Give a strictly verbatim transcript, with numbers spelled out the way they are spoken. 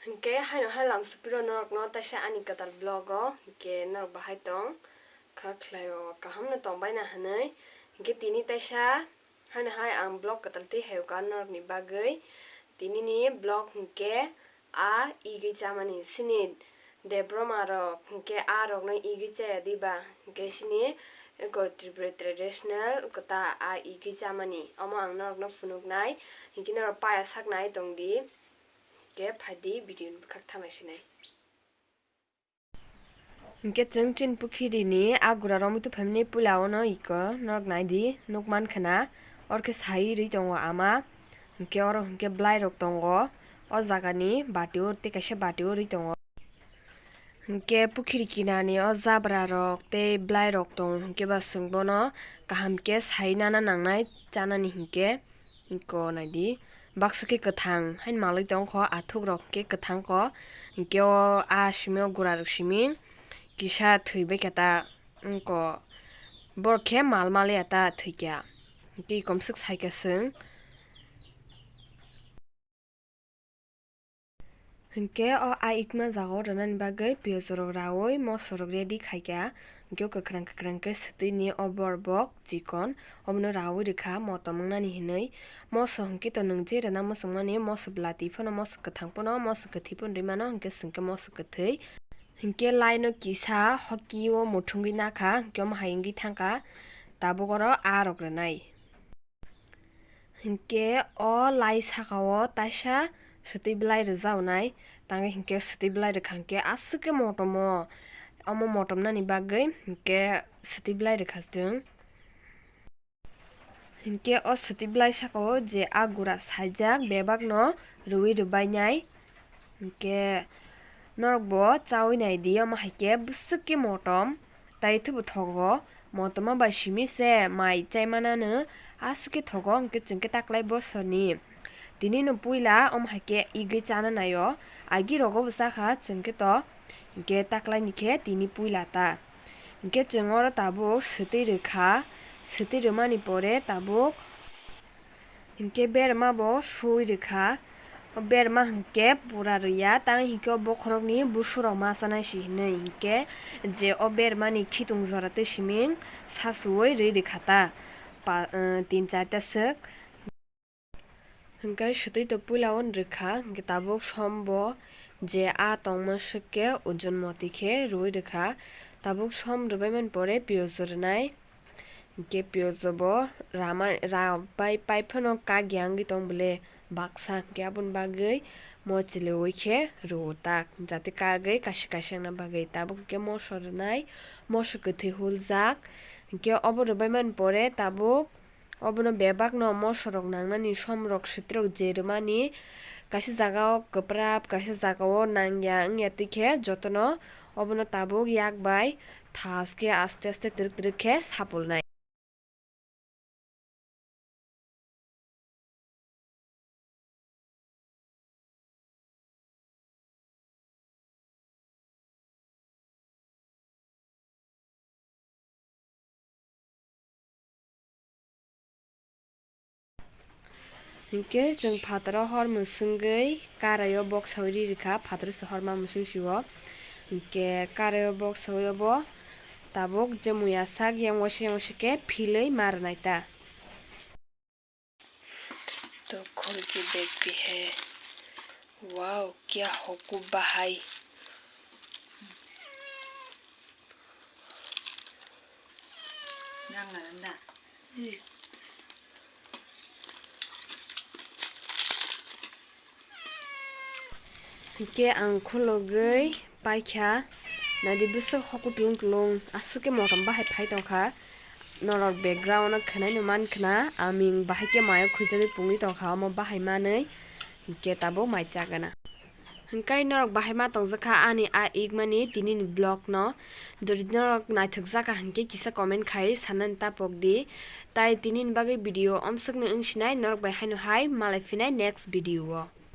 Hinkhe haino hai lamsupiro norokno taisa ani kwtal vlog o, hinkhe norok bahai tong kha khlaio, kaham no tongbaina hinwi. Hinkhe tini taisa haino hai ang vlog kwtal twi hai kha norokni bagwi. Tini ni vlog hinkhe a igwi chamani sini Debbarma rok hinkhe a rokno igwi chaya diba, hinkhe sini eko Tripura traditional eko ta a igwi chamani omo ang norokno phunuknai, hinkhe norok paya saknai tongdi, hinkhe phaidi video ni bwkhak thanai sinai. Hinkhe chwng chini pukhiri ni a gura romwi tuphaimani puila ono iko norok naidi nukmankha na, orkhe sai rwi tongo ama, hinkhe oro hinkhe bwlai rok tongo o jaga ni bati o tei kaisa bati o rwi tongo. Hinkhe pukhiri kinani o jabra rok tei bwlai rok tong hinkhe ba chwng bono kaham khe sai nana nangnai chanani hinkhe. Iko naidi baksa khe kwthang haino malwi tongkho, athuk rok hinkhe kwthang kho, hinkhe o a simi o gura rok simi kisa thwi bai khe ta wngkho, borok khe mal maliya ta thwikha, tei komswk saikha chwng. Hinkhe o a ikma jaga o rwnani bagwi piyaj rok raui moso rok ready khaikha. Hinkhe o kwkhwrang kwkhwrang khe swtwi ni o borbok chikon obono raui rwkha motom wngnani hinwi. Moso hinkhe to nwng je rwna muchungmani, moso bwlati phano, moso kwthang phano, moso kwthwi phano rwi mano, hinkhe chwng khe moso kwthwi. Hinkhe lai no kisa hoki o muthungwi nakha, hinkhe omo hai wngwi thangkha, tabuk oro a rok rwnai. Hinkhe o lai saka o taisa swtwi bwlai rwjaonai, tangwi hinkhe swtwi bwlai rwkha hinkhe aswk khe motomo, omo motomnani bagwi hinkhe swtwi bwlai rwkha chwng. Hinkhe o swtwi bwlai saka o je a gura saijak bebak no rwui rwbainai. Hinkhe norok bo chaui naidi, omo hai khe bwswk khe motom, tai thwbo thogo. Motom bai simi se mai chaimanano aswk khe thogo, hinkhe chwng khe taklai bosorni tini no puila omo hai khe igwi chana naio. Agi rogo bo chakha chwng khe to, hinkhe taklai ni khe tini puila ta. Hinkhe chwng oro tabuk swtwi rwkha, swtwi rwmani pore tabuk Hinkhe berma bo sui rwkha. O berma hinkhe pura rwya, tang hinkhe o bokhorokni busurok ma chanai si hinwi hinkhe je o bermani khitung jora twi siming sasuwi rwi rwkha ta, pa-, eh, tin charta swk. Hinkhe swtwi to puila o rwkha, hinkhe tabuk som bo je a tongma swk khe ojon moti khe rwi rwkha. Tabuk som rwbaimani pore piyaj rwnai. Hinkhe piyaj bo rama, rabai pai phano kagya wngwi tong bole baksa, hinkhe aboni bagwi mochwlwi khe rwo tak, jate kagwi kaisa kaisa wngna bagwi. Tabuk hinkhe moso rwnai, moso kwthwi huljak, hinkhe obo rwbaimani pore tabuk obono bebakno mosorok nangnani somrok swtwirok je rwmani, kaisa jagao kwprap, kaisa jagao nangya wngya twi khe jotono obono tabuk yak bai thas khe aste aste twrwk twrwk khe sapulnai. Hinkhe chwng phataro hor mwswngwi karaio boksaui ri rwkha, phataro se horma mwswng sio. Hinkhe karaio boksaui obo tabuk je muya sak yang waisa yang waisa khe philwi ma rwnai ta. तो खोल के देखते हैं। वाओ, क्या हुकूब बहाई। Hinkhe ang khulugwi paikha, naidi bwswk hoku tulung tulung, aswk khe motom bahai phai tongkha. Norok background o khwnai no mankha na, aming bahai khe mayo khwijagwi pungwi tongkha, omo bahai manwi hinkhe tabuk mai chagana. Hinkhe norok bahai ma tongjakha ani a ikmani tini ni vlog no. Jodi norok naithok jakha hinkhe kisa comment khai sanani tapok di. Tai tini ni bagwi video omswk no wng sinai, norok bai haino hai malai phinai next video o.